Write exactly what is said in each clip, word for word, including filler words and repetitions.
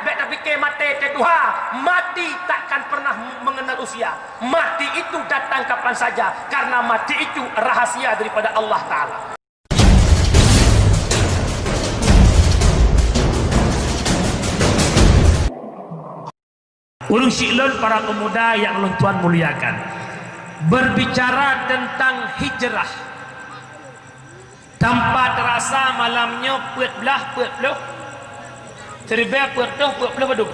Bèk tapike maté teuh tuha, mati takkan pernah mengenal usia. Mati itu datang kapan saja, karena mati itu rahasia daripada Allah Ta'ala. Ureueng syik lôn, para pemuda nyang lôn tuan muliakan, berbicara tentang hijrah, tanpa terasa malam nyoe peuet blah, peuet ploh, siribèe peuet ploh, peuet ploh padum?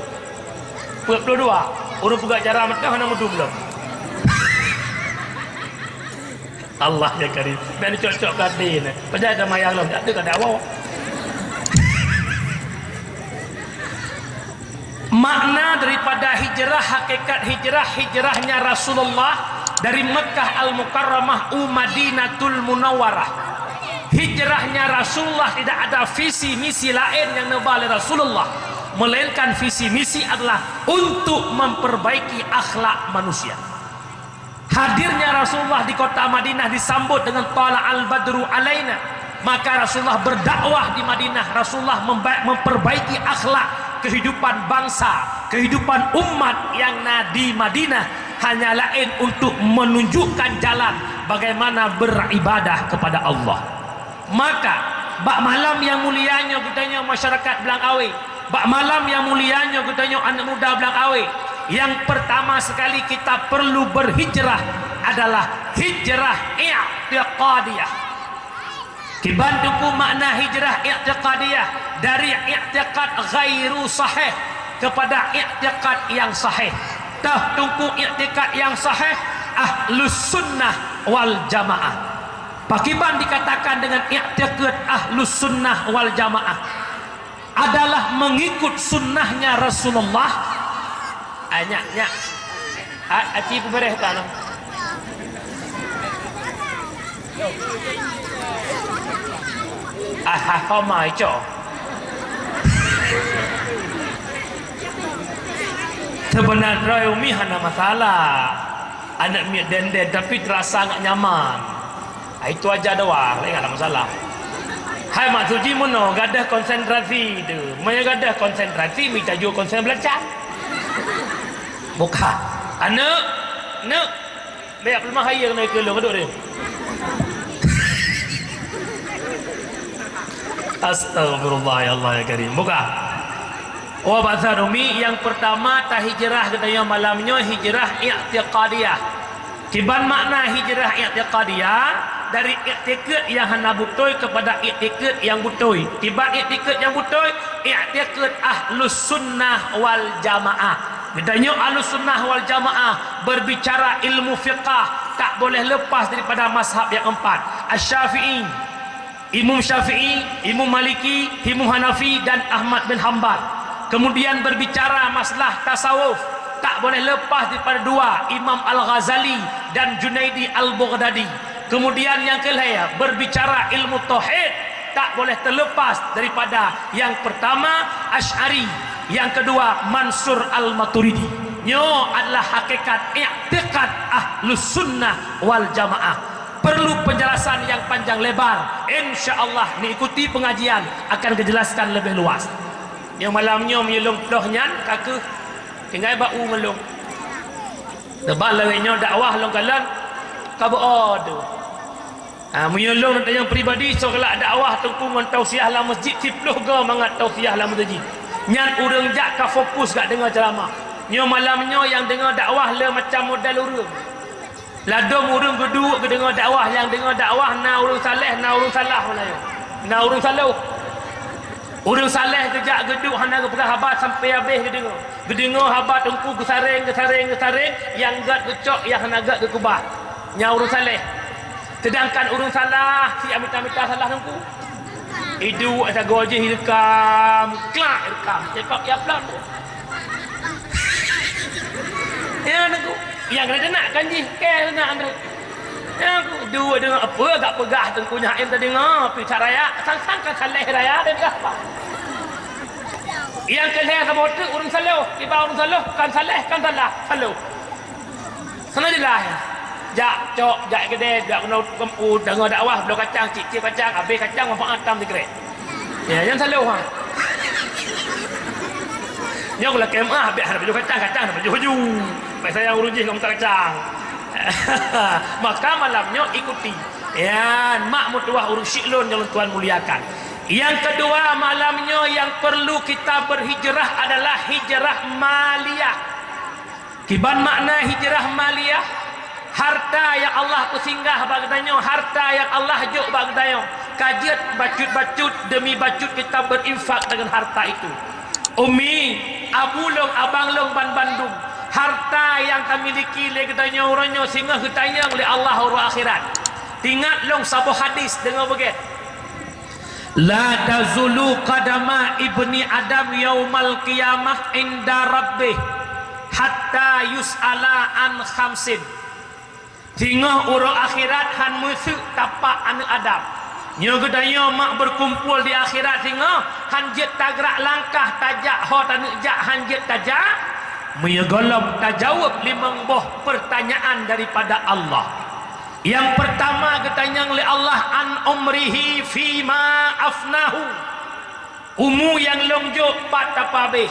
Peuet ploh dua. Ureueng peugah acara meutuah hana meudum lom. Allah ya Karim. Bèk neucok-cok keu até nyan. Padahai ada mayang lom, tak ada kada awak. Makna daripada hijrah, hakikat hijrah, hijrahnya Rasulullah dari Mekah Al-Mukarramah u Madinatul Munawwarah. Hijrahnya Rasulullah tidak ada visi misi laén nyang neuba lé Rasulullah, melainkan visi misi adalah untuk memperbaiki akhlak manusia. Hadirnya Rasulullah di kota Madinah disambut dengan "Tala al-badru alaina", maka Rasulullah berdakwah di Madinah. Rasulullah memba-, memperbaiki akhlak kehidupan bangsa, kehidupan umat nyang na di Madinah, hanya laén untuk menunjukkan jalan bagaimana beribadah kepada Allah. Maka, bak malam nyang mulia nyoe geutanyoe masyarakat Blang Awé, bak malam nyang mulia nyoe geutanyoe aneuk muda Blang Awé, nyang pertama sekali kita perlu berhijrah adalah hijrah i'tiqadiyah. Kiban Teungku makna hijrah i'tiqadiyah, dari i'tiqad ghairu sahih kepada i'tiqad yang sahih. Toh Teungku, i'tiqad yang sahih Ahlus Sunnah wal Jamaah. Pakiban dikatakan dengan i'tiqad Ahlus Sunnah wal Jamaah? Adalah mengikut sunnahnya Rasulullah. Ah, nyak, nyak. A-, aci peubeureh ka noh. Ah, ha, koma, ico. Sebenarnya Umi hana masalah. Aneuk miet denden, tapi terasa nggak nyaman. Ah, itu aja doang, lain nggak ada masalah. Hai Mak Suji meunoe, gadoh konsentrasi tu. Meunyo gadoh konsentrasi, mita jua konsen belacan. Buka. Aneuk, neuk. Bèk peuleumah hai keunoe keu lôn, aduh deh. Astagfirullah, ya Allah, ya Karim. Buka. Wa ba'tsa Umi, nyang pertama tahijrah geutanyoe malam nyoe hijrah i'tiqadiyah. Kiban makna hijrah i'tiqadiyah? Dari iktikad nyang hana beutôi kepada iktikad nyang beutôi. Kiban iktikad nyang beutôi, iktikad Ahlus Sunnah wal Jamaah. Geutanyoe Ahlus Sunnah wal Jamaah berbicara ilmu fiqah tak boleh lepas daripada mazhab yang empat. Asy-Syafi'i, Imam Syafi'i, Imam Maliki, Imam Hanafi, dan Ahmad bin Hambal. Kemudian berbicara masalah tasawuf, tak boleh lepas daripada dua, Imam Al-Ghazali dan Junaidi Al-Baghdadi. Kemudian yang kelhèe, berbicara ilmu tauhid, tak boleh terlepas daripada yang pertama, Asy'ari, yang kedua, Mansur Al-Maturidi. Nyoe adalah hakikat iktikad Ahlus Sunnah wal Jamaah. Perlu penjelasan yang panjang lebar. Insya Allah, mengikuti pengajian akan dijelaskan lebih luas. Nyoe malam nyoe meunyo lôn ploh nyan ka keuh tinggai bak u ngon lôn. Sebab lagèe nyoe dakwah lôn kalon ka beuo tu. Ha, meunyo lôn tanyong pribadi, soe galak dakwah Teungku ngon tausiah lam masjid, siploh goe mangat tausiah lam masjid. Nyan ureueng jak ka fokus gak deungoe ceuramah. Nyoe malam nyoe nyang deungoe dakwah le macam model ureueng. Ladôm ureueng geuduek geudeungoe dakwah, nyang deungoe dakwah na ureueng saleh, na ureueng salah, na ureueng saloh. Ureueng saleh geujak geuduek hana geupeugah haba sampoe habéh geudeungoe. Geudeungoe haba Teungku geusareng, geusareng, geusareng, nyang gèt geucok, nyang hana gèt geukeubah. Nyan ureueng saleh. Sedangkan ureueng salah, siat mita-mita salah Teungku. Iduek sagoe jih ireukam, klak ireukam. Cekok ya plan. Ya, Teungku. Nyang keuneuk teunak kan jih, kèe teunak, Teungku. Ya, Teungku. Iduek deungoe apa gak peugah Teungku nyan, em teudeungoe, pih that raya, sang-sang kan saleh raya, dia peugah apa? Nyang keu lhèe saboh teuk ureueng saloh, kiban ureueng saloh, kan saleh, kan salah, saloh. Sana jeulaih. Jak cok, jak keudè, jak keunoe, u, deungoe dakwah, bloe kacang, cicém kacang, abéh kacang, manfaat tam sikrek. Ya, nyan saloh, ha. Nyoe lakée meu'ah, bék hana pajoh kacang, kacang hana pajoh baju. Bék sayang ureuëng jih ngon muka kacang. Maka malam nyoe ikuti. Nyan, mak meutuwah ureuëng syiek lôn nyang lôn tuan muliakan. Yang kedua, malam nyoe yang perlu kita berhijrah adalah hijrah maliyah. Kiban makna hijrah maliyah? Harta nyang Allah peusinggah bak geutanyoe, harta nyang Allah jok bak geutanyoe, ka jeuet bacut-bacut demi bacut kita berinfak dengan harta itu. Umi, abu lôn, abang lôn ban bandum, harta nyang tamiliki lé geutanyoe uroe nyoe singoh geutanyong lé Allah uroe akhirat. Tingat lôn saboh hadis, deungoe beugét. "La tazulu qadama ibni Adam yaumal qiyamah inda rabbih hatta yus'ala an khamsin." Singoh uroe akhirat han meuseuk tapak aneuëk Adam. Nyoe geutanyoe mak beukumpul di akhirat singoh, han jeuet tagrak langkah tajak ho taneuk jak, han jeuet tajak, meunyoe gohlom tajaweueb limong boh peurtanyaan daripada Allah. Nyang peurtama geutanyong lé Allah, "An umrihi fima afnahu." Umu nyang lôn jok pat tapeuhabéh.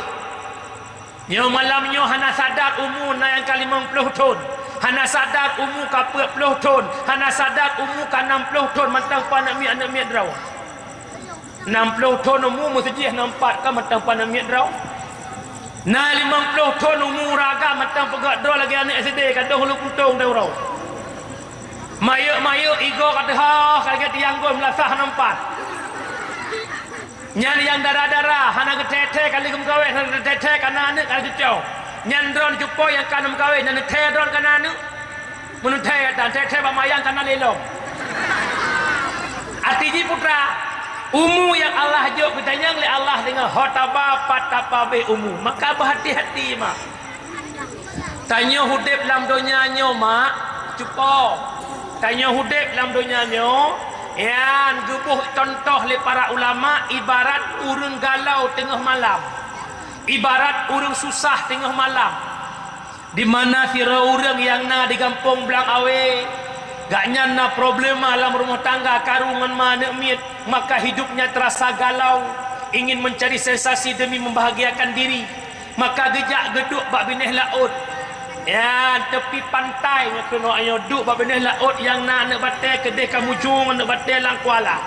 Nyoe malam nyoe hana sadar umu na nyang ka limong ploh thon, hana sadar umu ka peuet ploh thon, hana sadar umu ka nam ploh thon, mantong peuaneuëk miet-aneuëk miet droe. Nam ploh thon umu meuseujih nam pat ka mantong peuaneuëk miet droe. Na limong ploh thon umu raga mantong peugét droe lagée aneuëk S D ka dong ulu puntông droe. Mayeuek-mayeuek igoe ka teuhah ka lagée tiang gôn meulasah nam pat. Nyan nyang dara-dara hana geuthée-thée ka lheueh geumeukawen, hana geuthée-thée ka na aneuëk ka geucok. Nyan droe cupo nyang ka na meukawen, nyan thée droe ka na aneuëk. Meunurot thée dan thée-thée bak mayang ka na lé lom. Arti jih putra, umu nyang Allah jok geutanyong lé Allah deungon ho taba pat tapeuhabéh umu. Maka beuhati-hati mak. Tanyoe udeb lam donya nyoe mak, cupo. Tanyoe udeb lam donya nyoe, nyan geuboh cuntoh lé para ulama ibarat ureuëng galau teungoh malam, ibarat ureuëng susah teungoh malam. Di mana sidroe ureuëng nyang na di gampông Blang Awe, gobnyan na problema lam rumoh tangga karu ngon ma aneuëk miet, maka hidupnya terasa galau, ingin mencari sensasi demi membahagiakan diri, maka geujak geuduek bak binéh laôt. Nyan, tepi pantai nyoe keunoe nyoe duek bak binéh laôt nyang na aneuëk batée keudeh ka mujông aneuëk batée lam kuala.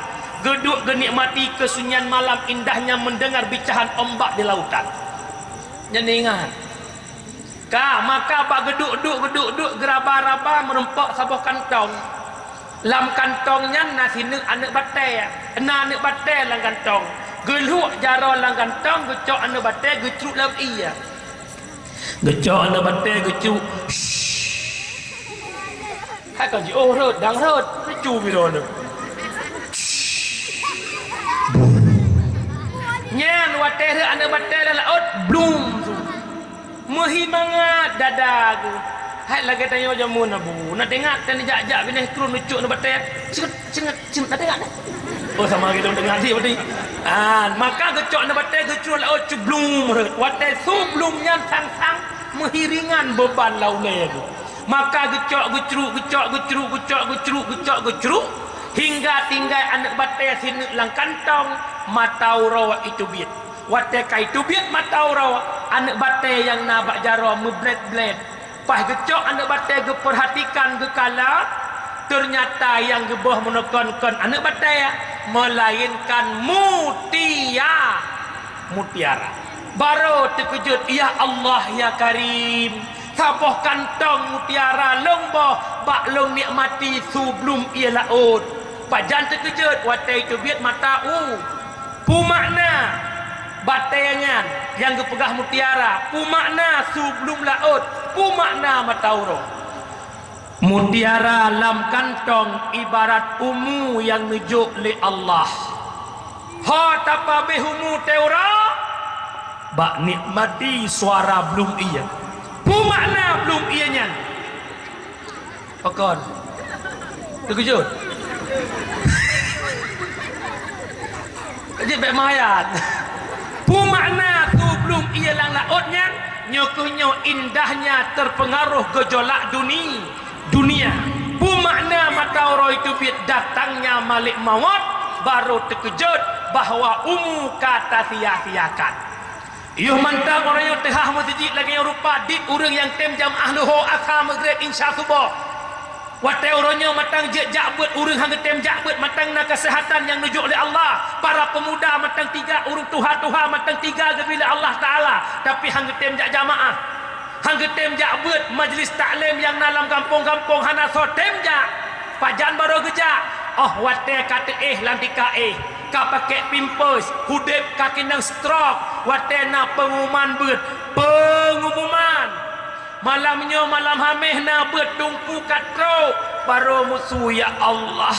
Geuduek geunikmati kesunyian malam indahnya mendengar bicahan ombak di lautan. Nyan ingat. Ka, maka bak geuduek-duek, geuduek-duek, geuraba-raba meurumpok saboh kantong. Lam kantong nyan na sineuk aneuëk batée, na aneuëk batée lam kantong. Geulhuek jaroe lam kantong, geucok aneuëk batée, geucruk lam ié. Geucok aneuëk batée, geucruk. Hai kon jiôh rhot, dang rhot, lucu bidon tu. Nyan watée rhot aneuëk batée lam laôt, blum tu. Meuhi mangat dada geuh. Hai lagée tanyoe jameun abu. Na teuingat tan jak-jak binéh krueng nucok na batée. Cenget, cenget, cenget na teuingat. Oh sama gitu teuingat sih berarti. Ah, maka geucok na batée geucok laôt cublum rhot. Watée su blum nyan sang-sang meuhi ringan beuban lam ulée geuh. Maka geucok geucruk, geucok geucruk, geucok geucruk, geucok geucruk, hingga tinggai aneuëk batée sineuk lam kantong, mata uroe iteubiet. Watée ka iteubiet mata uroe, aneuëk batée nyang na bak jaroe meublét-blét. Paih geucok aneuëk batée geupeurhatikan geukala, teunyata nyang geuboh meuneukon kon aneuëk batée, meulainkan mutia-, mutiara. Barô teukeujot, "Ya Allah, ya Karim, saboh kantong mutiara lôn boh bak lôn nikmati su blum ié laôt." Pajan teukeujot watée iteubiet mata u. Peue makna batée nyan nyang geupeugah mutiara? Peue makna su blum laôt? Peue makna mata uroe? Mutiara lam kantong ibarat umu nyang neujok lé Allah. Ho tapeuhabéh umu teuh uroe bak nikmati suara blum ié. Peue makna blum ié nyan? Pakon? Teukeujot? Jeuet bék meuhayat. Peue makna su blum ié lam laôt nyan? Nyoe keuh nyoe indahnya terpengaruh gejolak duni-, dunia. Peue makna mata uroe teubiet datangnya malek mawöt, barô teukeujot bahwa umu ka tasia-siakan. Yoh mantong uroe nyoe teuhah meuseujid lagée nyoe rupa dit ureuëng nyang tem jamaah luho, asa, meugreb, insya, suboh. Watée uroe nyoe mantong jeuet jak beuet, ureuëng han geutem jak beuet mantong na keuseuhatan nyang neujok lé Allah. Para peumuda mantong tiga, ureuëng tuha-tuha mantong tiga geubri lé Allah Taala, tapi han geutem jak jamaah. Han geutem jak beuet, majlis taklim nyang na lam gampông-gampông hana soe tem jak. Pajan barô geujak? Oh watée ka teuéh lam tika éh, ka pakai pampers, udeb ka keunong stroke, watée na peungumuman beuet. Peungumuman! Malam nyoe malam Haméh na beuet, Teungku ka trok, barô meusu, "Ya Allah,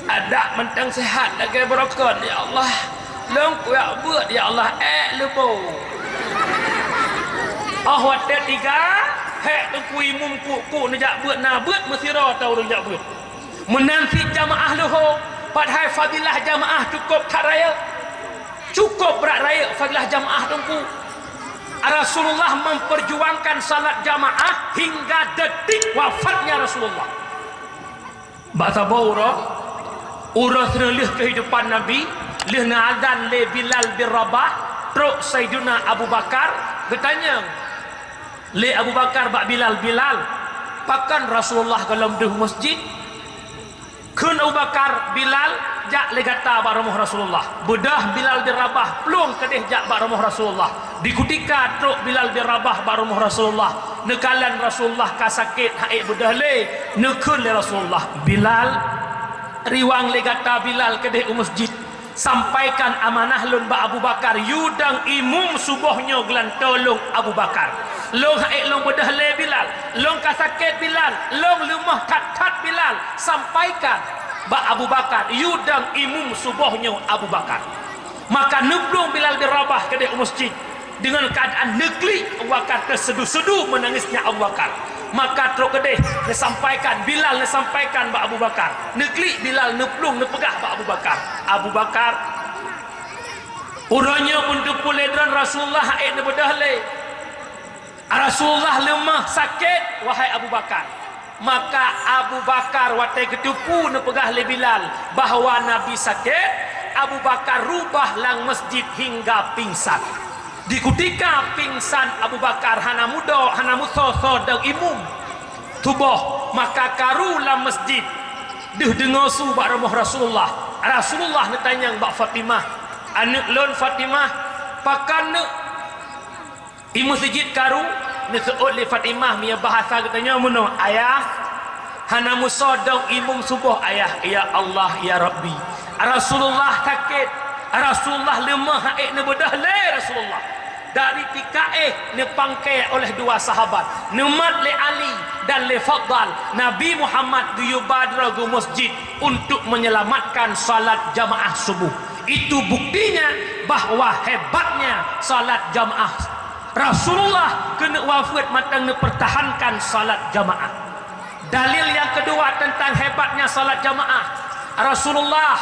adak mantong seuhat lagée beurokon, ya Allah. Lôn kujak beuet, ya Allah, ék leubo." Oh watée tiga, hék Teungku Imum kuk-kuk neujak beuet, na beuet meusidroe ta ureuëng jak beuet. Meunan cit jamaah luho, padahai fadilah jamaah cukôp that rayeuk. Cukôp brat rayeuk fadilah jamaah Teungku. Rasulullah memperjuangkan salat jamaah hingga detik wafatnya Rasulullah. Bak saboh uroe, uroe sireuleueh keuhidupan Nabi, lheueh neuazan lé Bilal bin Rabah, trok Saidina Abu Bakar, geutanyong lé Abu Bakar bak Bilal, "Bilal, pakon Rasulullah gohlom deuh meuseujid?" Kheun Abu Bakar, "Bilal, jak lé gata bak rumoh Rasulullah." Beudôh Bilal bin Rabah plueng keudeh jak bak rumoh Rasulullah. Di kutika trok Bilal bin Rabah bak rumoh Rasulullah, neukalon Rasulullah ka sakét, han ék beudôh lé, neukheun lé Rasulullah, "Bilal, riwang lé gata Bilal keudeh u meuseujid. Sampaikan amanah lôn bak Abu Bakar, yue dong imum suboh nyoe geulantoe lôn Abu Bakar. Lôn han ék lôn beudôh lé Bilal, lôn ka sakét Bilal, lôn leumoh that-that Bilal. Sampaikan bak Abu Bakar, yue dong imum suboh nyoe Abu Bakar." Maka neuplueng Bilal bin Rabah keudeh u meuseujid. Deungon keuadaan neuklik, Abu Bakar teuseudu-seudu meunangisnya Abu Bakar. Maka trok keudeh neusampaikan, Bilal neusampaikan bak Abu Bakar. Neuklik Bilal neuplueng neupeugah bak Abu Bakar, "Abu Bakar, uroe nyoe meunteupeu lé droe Rasulullah han ék neubeudôh lé. Rasulullah leumoh sakét, wahai Abu Bakar." Maka Abu Bakar watée geuteupeue neupeugah lé Bilal bahwa Nabi sakét, Abu Bakar rubah lam meuseujid hingga pingsan. Di kutika pingsan Abu Bakar hana mudo, hana musoe-soe dong imum suboh, maka karu lam meuseujid deuh deungoe su bak rumoh Rasulullah. Rasulullah neutanyong bak Fatimah, "Aneuëk lôn Fatimah, pakon neuk i meuseujid karu?" Neuseuôt lé Fatimah, meunyoe bahasa geutanyoe meunoe, "Ayah, hana musoe dong imum suboh, Ayah." "Ya Allah, ya Rabbi, Rasulullah sakét, Rasulullah leumoh han ék neubeudôh lé Rasulullah." Dari tika éh neupangkée oleh dua sahabat, neumat lé Ali dan lé Fadal, Nabi Muhammad geuyue ba droe geuh meuseujid untuk menyelamatkan salat jamaah suboh. Itu buktinya bahwa hebatnya salat jamaah. Rasulullah keuneuk wafeuet mantong neupeurtahankan salat jamaah. Dalil nyang keudua teuntang hebatnya salat jamaah. Rasulullah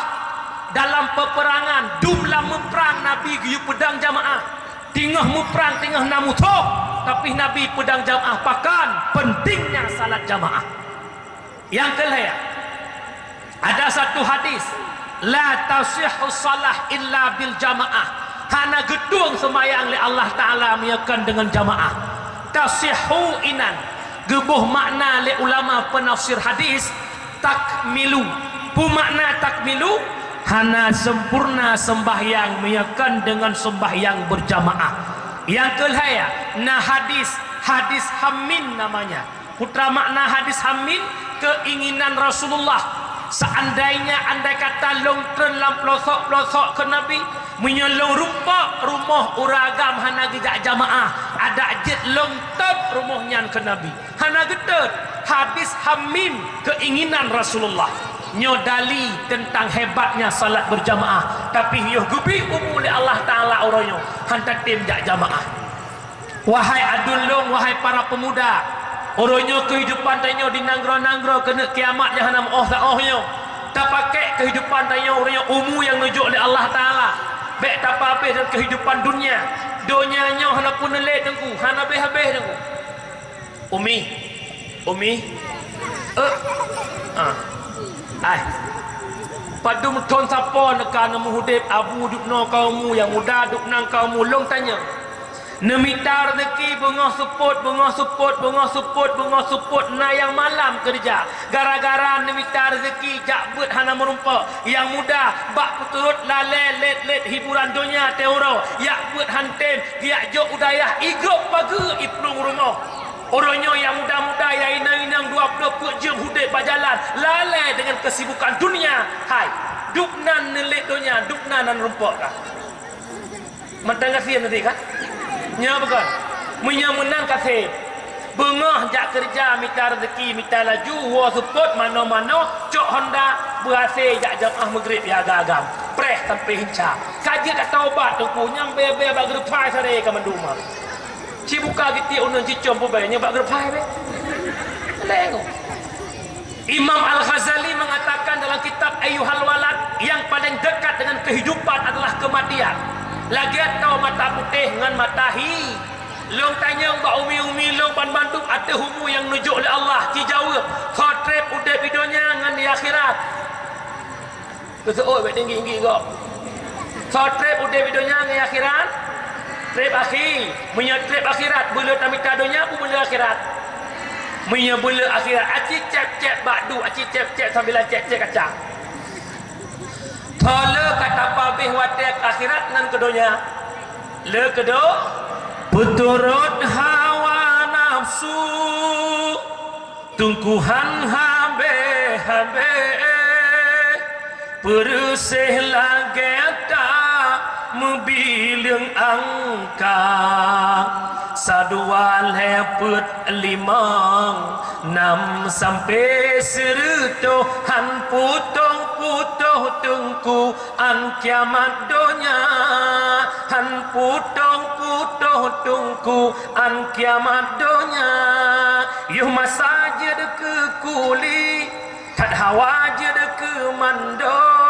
dalam peperangan, dum lam muprang Nabi geuyue peudong jamaah. Teungoh muprang, teungoh na musoh, tapi Nabi peudong jamaah. Pakon? Pentingnya salat jamaah. Nyang keulhée, ada satu hadis, "La tasihhu salah illa bil jamaah." Hana geutueng seumayang lé Allah Taala meunyoe kon deungon jamaah. Tasihhu inan geuboh makna lé ulama peunafsir hadis, takmilu. Peue makna takmilu? Hana sempurna sembahyang meunyoe kon deungon sembahyang berjamaah. Nyang keulhée, na hadis, hadis Hammin namanya. Putra makna hadis Hammin, keinginan Rasulullah. Seandainya, andai kata lôn treun lam peulosok-peulosok keu Nabi, meunyoe lôn rumpok rumoh ureuëng agam hana geujak jamaah, adak jeuet lôn tôb rumoh nyan keu Nabi. Hana geutot, hadis Hammin, keinginan Rasulullah. Nyoe dali teuntang hebatnya salat berjamaah, tapi yoh geubi umu lé Allah Taala uroe nyoe, han tatem jak jamaah. Wahai aduen lôn, wahai para peumuda, uroe nyoe keuhidupan tanyoe di nanggroe-nanggroe keuneuk kiamat nyang hana meuoh saoh nyoe. Tapakék keuhidupan tanyoe uroe nyoe umu nyang neujok lé Allah Taala. Bék tapeuhabéh deungon keuhidupan dunia. Donya nyoe hana peuneulheueh Teungku, hana habéh-habéh Teungku. Umi, Umi, eh, ah, ai. Padum thon sapo neuka neumeuhudép, abu dubnoe kawömu, nyang muda dubnan kawömu, lôn tanyong. Neumita reuzeki beungoh seupôt, beungoh seupôt, beungoh seupôt, beungoh seupôt, na nyang malam keureuja. Gara-gara neumita reuzeki jak beuet hana meurumpok. Nyang muda bak peuturot lalée lét-lét hiburan donya teuh uroe, jak beuet han tem, geujak jok u dayah, igrôp pageue iplueng rumoh. Uroe nyoe nyang muda-muda, nyang inong-inong dua ploh peuet jeuem hudép bak jalan, lalée deungon keusibukan dunia. Hai, dubnan neulét donya, dubnan han rumpok ka. Mantong gasien tadi kan? Nyoe bukan. Meunyoe meunan gasien. Beungoh jak keureuja mita reuzeki, mita laju, woe seupôt manoe-manoe, cok honda, beuhasé jak jamaah meugrib ya agam-agam. Preh sampoe hinca. Ka jeuet ka taubat teungku, nyang bée-bée bak geureupai saré ka mandum. Ci buka geutiek uneun cicom pubée nyoe bak geureupai bée. Lengok. Imam Al-Ghazali mengatakan dalam kitab Ayyuhal Walad, yang paling dekat dengan kehidupan adalah kematian. Lagée toh mata putéh ngon mata hi. Lôn tanyong bak umi-umi lôn banmandum ateueh umu nyang neujok lé Allah, ci jaweueb, soe treb udeb di donya ngon di akhirat? Geuseuôt bék tinggi-tinggi gob. Soe treb udeb di donya ngon akhirat? Treb akhi. Meunyoe treb akhirat, beuleu tamita donya, peue beuleu akhirat? Meunyoe beuleu akhirat, aci cép-cép bak duek, aci cép-cép sambilan cép-cép kacang. Tho le ka tapabéh watée akhirat ngon keu donya. Le keu do-, peuturot hawa nafsu. Teungku han habéh-habéh, peureuséh lagée ta meubileung angka. Sadua lhée peuet limong nam sampoe sireutôh, han putôh-putôh teungku an kiamat donya, han putôh-putôh teungku an kiamat donya. Yoh masa jeuet keu kuli, that hawa jeuet keu mandô.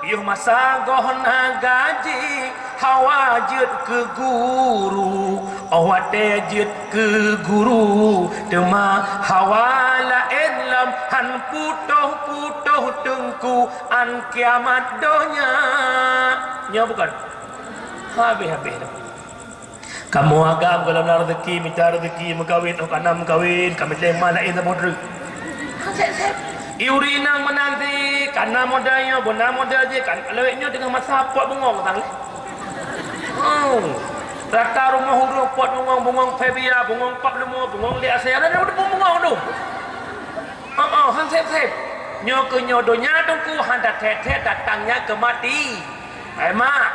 Yoh masa goh na gaji, hawa jeuet keu guru. Óh watée jeuet keu guru, teuma hawa laén lom, han putôh-putôh teungku an kiamat donya. Nyoe bukan? Habéh-habéh dah. Kamoe agam gohlom na reuzeki, mita reuzeki, meukawen, oh ka na meukawen, ka meuteumé laén saboh treuk. Sép-sép. Iuri nang meunan si, ka na model nyoe, beuna model jih, kan lawét nyoe teungoh masa pot bungong sang lé. Hmm. Rata rumoh ureuëng pot bungong, bungong Febia, bungong Pap Leumo, bungong Li Asée, ada bungong tu. Oh, oh, han sép-sép. Nyoe keu nyoe donya teungku han that-that datangnya keu mati. Hai mak,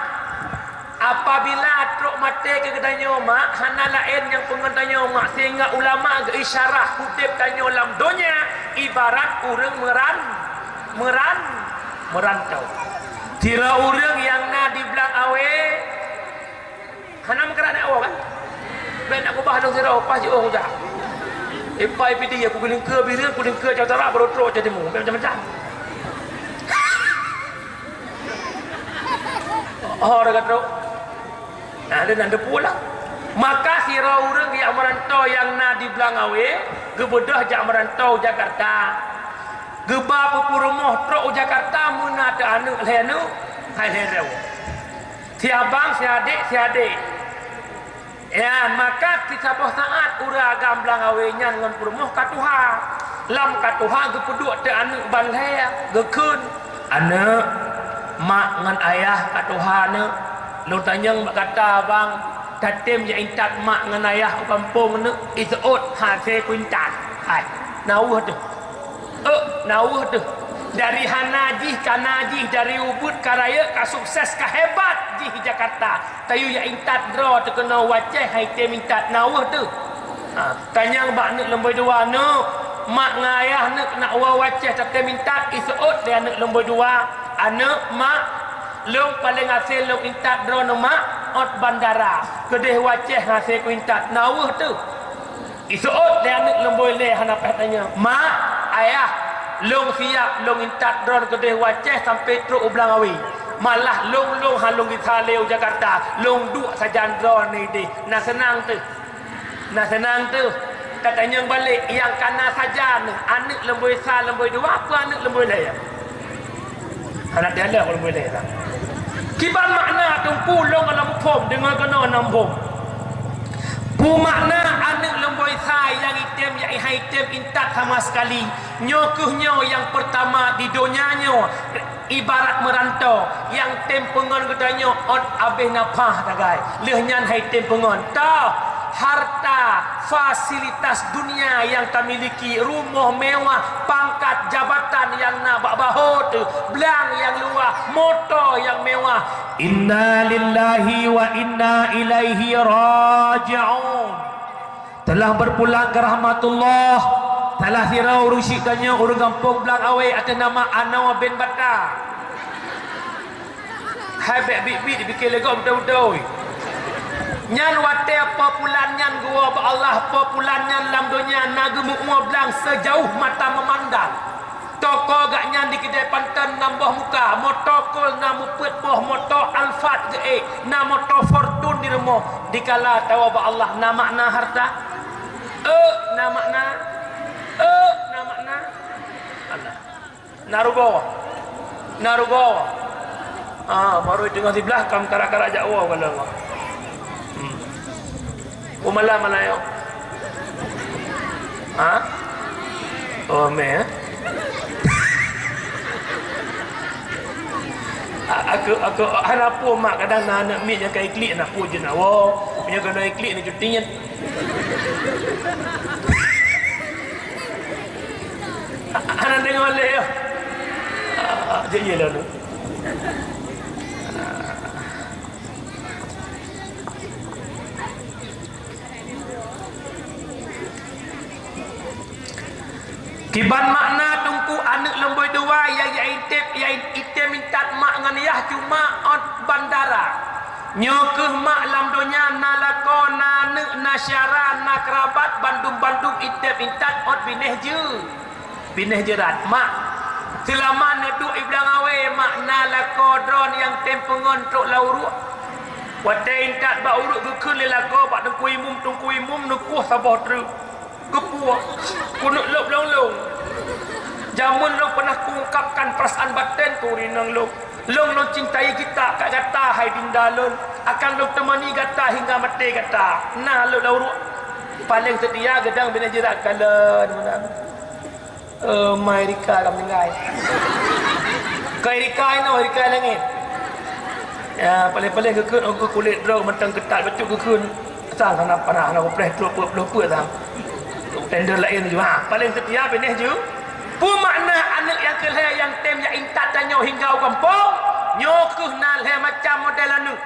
apabila trok maté keu geutanyoe mak, hana laén nyang peungon tanyoe mak, sehingga ulama geuisyarah udeb tanyoe lam donya ibarat ureuëng meuran-, meuran-, meurantoe. Sidroe ureuëng nyang na di blang awé, hana meukarat aneuk awak kan? Bèk nak kubah lôn sidroe, pas jiôh udah. Ipai pidi aku geulingka bireuen, aku lingka jawa tara, baru trok jawa timu. Bèk macam-macam. Oh, dah trok. Nah, dia nak depu lah. Maka sidroe ureuëng jak meurantoe nyang na di blang awé, geubeudôh jak meurantoe u Jakarta. Geuba peupeurumoh trok u Jakarta meuna teu aneuk lhèe aneuk, hai lhèe droe. Si abang, si adék, si adék. Nyan, maka sisaboh saát ureuëng agam blang awé nyan ngon peurumoh ka tuha. Lam ka tuha geupeuduek teu aneuk ban lhèe, geukheun, "Aneuk, mak ngon ayah ka tuha, neuk. Lôn tanyong bak gata, bang, tatem jak intat mak ngon ayah u gampông, neuk, iseuôt hase kuintat." Hai, na weueh teuh. Ôk, na weueh teuh. Dari hana jih ka na jih, dari ubit ka rayeuk, ka sukses, ka hebat jih di Jakarta. Tayue jak intat droe teuh keunoe u Aceh, han item intat, na weueh teuh. Ha, tanyong bak aneuk lumbôi dua, "Neuk, mak ngon ayah neuk nak woe u Aceh tatem intat, iseuôt lé aneuk lumbôi dua." "Aneuk, mak, lôn paléng hase lôn intat droeneuh mak, ôt bandara. Keudeh u Aceh hase kuintat, na weueh teuh." Iseuôt lé aneuk lumbôi lhèe hana paih tanyong, "Mak, ayah, lôn siap lôn intat droeneuh keudeh u Aceh sampoe trok u blang awé. Malah lôn, lôn han lôn gisa lé u Jakarta, lôn duek sajan droeneuh ideh." Na seunang teuh. Na seunang teuh. Tatanyong balek, nyang ka na sajan, aneuk lumbôi sa, lumbôi dua, peue aneuk lumbôi lhèe? Hana teuh lé ureuëng boleh lah. Kiban makna teungku lôn lam phom deungon keunoe nam phom. Peue makna aneuëk leumboi sa nyang item, nyang hai tem intat sama sekali? Nyoe kheueh nyoe nyang peurtama di donya nyoe, ibarat meuranto nyang tem peungon geutanyoe ôt abéh nafah tagai. Lheueh nyan hai tem peungon. Toh, harta, fasilitas dunia nyang tamiliki, rumoh mewah, pangkat, jabatan nyang na bak bahô teuh, blang nyang luwah, moto nyang mewah. Inna lillahi wa inna ilaihi raji'un. Telah berpulang ke rahmatullah. Salah sidroe ureuëng syiek tanyoe ureuëng gampông Blang Awé ateueh nama Anoe bin Bata. Hai bék bit-bit pike lé gob beutôi-beutôi. Nyan watée po pulan nyan geuwoe bak Allah, po pulan nyan lam donya na geumeu'ue blang sejauh mata memandang. Toko gak nyan di keudée panton nam boh muka, moto Colt na mupeut boh, moto Alphard geuék, na moto Fortuner di rumoh. Dikala tawoe bak Allah na makna harta? Euk, na makna? Euk, na makna? Allah. Na rugoe. Na rugoe. Ah, barô teungoh siblah kam karak-karak jak woe kala nyoe. Hmm. Peumalam mana yo? Ha? Oh, meh. A-, aku, aku hana peue mak, kadang na aneuk miet nyang ka iklik na peue je na woe. Meunyoe keunoe iklik ni cuti nyan. Hana deungoe lé yo. Ah, jeuet ié lalu. Kiban makna teungku aneuk leumboi dua nyang, nyang item, nyang item intat mak ngon yah cuma ôt bandara. Nyoe kheueh mak lam donya na lakoe, na aneuk, na syedara, na keurabat, bandum-bandum item intat ôt binéh jeuet. Binéh jeurat, mak. Seulama neuduek i Blang Awé, mak, na lakoe droe nyang tem peungon trok lam uruek. Watée intat bak uruek geukheun lé lakoe bak teungku imum, teungku imum neukoh saboh treuk. Geupuwoe, keuneuk lôb lôn-lôn. Jameun lôn pernah kuungkapkan perasaan batin keu ureuëng inong lôn. Lôn, lôn cintai gata, ka gata hai dinda lôn. Akan lôn teumani gata hingga maté gata. Na lôn lam uruek. Paleng seutia geudong binéh jeurat kalon meunan. Eh, mai Rika ka meuninggai. Kai Rika inoe, Rika langét. Ya, paleng-paleng geukheun ongkeuh kulét droe mantong keutat bacut geukheun. Sang hana panah, hana geupreh trok peuet ploh peuet sang. Tender laén ju. Ha, paleng seutia binéh ju. Peue makna aneuk nyang keu lhée nyang tem nyang intat tanyoe hingga u gampông? Nyoe kheueh na lhée macam model aneuk.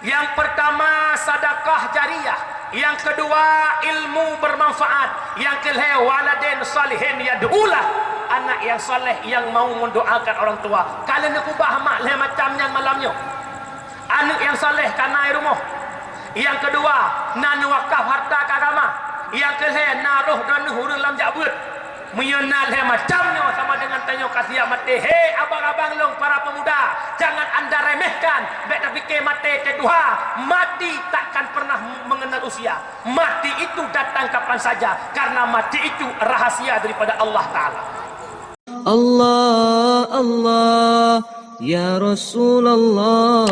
Nyang peurtama, sadakah jariyah. Nyang keudua, ilmu bermanfaat. Nyang keulhée, waladin shalihin yad'ulah. Anak nyang saleh nyang mau mendoakan orang tua. Ka lheueh neukeubah mak lhée macam nyan malam nyoe. Aneuk nyang saleh ka na i rumoh. Nyang keudua, na neuwakaf harta keu agama. Nyang keulhée, na roh droeneueh ureuëng lam jak beuet. Meunyoe na lhée macam nyoe sama deungon tanyoe ka siap maté. He abang-abang lôn para pemuda, jangan anda remehkan. Bék tapike maté teuh tuha. Mati takkan pernah mengenal usia. Mati itu datang kapan saja, karena mati itu rahasia daripada Allah Ta'ala. Allah, Allah, ya Rasulullah.